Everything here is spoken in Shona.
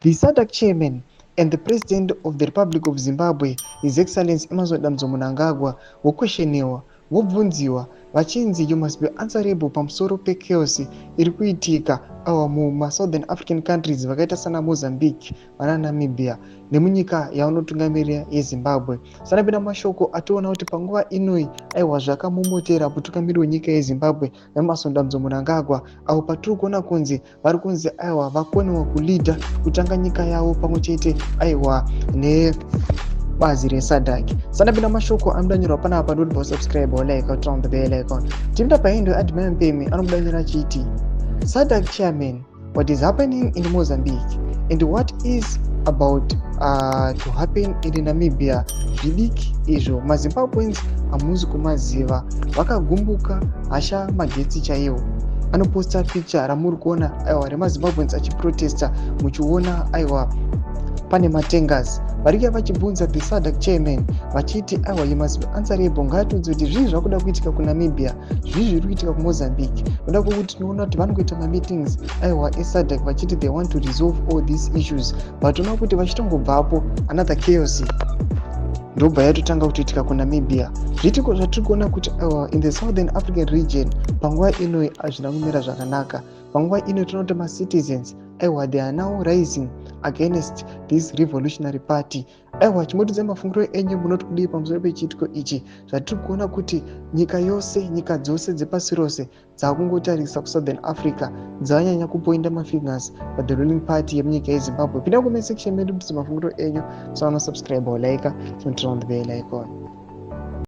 The SADC chairman and the President of the Republic of Zimbabwe, His Excellency Emmerson Dambudzo Mnangagwa, voquestioniwa, vobvunziwa vachinzi you must be answerable pamusoro pechaos iri kuitika awa mumasouthern African countries vakaita sana Mozambique, vana Namibia nemunyika yavanotungamirira yeZimbabwe. Sanapinda mashoko ationa kuti panguva inoi, aiwa, zvakamomotera mutungamiri wenyika yeZimbabwe Emmerson Dambudzo Mnangagwa, avo patiri kuona kunzi vari kunzi, aiwa, vakonewa kuleada kutanga nyika yavo pamwe chete, aiwa, nebazi reSADC. Sanapinda mashoko anodanyorwa panapa, ndoti subscribe, like, turn on the bell icon. Tipinda pahandle Admire Mpemi, anomudanyora achiti, "SADC chairman, what is happening in Mozambique and what is about to happen in Namibia zvidiki izvo maZimbabweans hamuzi kumaziva. Vakagumbuka, hasha magetsi chaiwo." Anoposta picture ramuri kuona, aiwa, remaZimbabweans achiprotesta, muchiona, aiwa, pane matangas. Varikuya vachibvunza the SADC chairman vachiti, aiwa, you must be answerable. Ngaatiudze kuti zvii zvakuda kuitika kuNamibia, zvii zviri kuitika kuMozambique, noda kwokuti tinoona kuti vanongoita mameetings, aiwa, eSADC vachiti they want to resolve all these issues, but toona kuti vachitongobvapo, another chaos ndobva yatotanga kutoitika kuNamibia. Zviitiko zvatiri kuona kuti, aiwa, in the Southern African region panguva inoi hazvina kumira zvakanaka. Panguva ino tinoona kuti macitizens, aiwa, they are now rising against this revolutionary party. Aiwa, chimbotiudzai mafungiro enyu, munoti kudii pamusoro pechiitiko ichi zvatiri kuona kuti nyika yose, nyika dzose dzepasi rose dzakungotarisa kuSouthern Africa, dzanyanya kupoinda mafingers pathe ruling party yemunyika yeZimbabwe? Pinda comment section medu, mutiudze mafungiro enyu. Musaona subscribe or like, turn on the bell icon.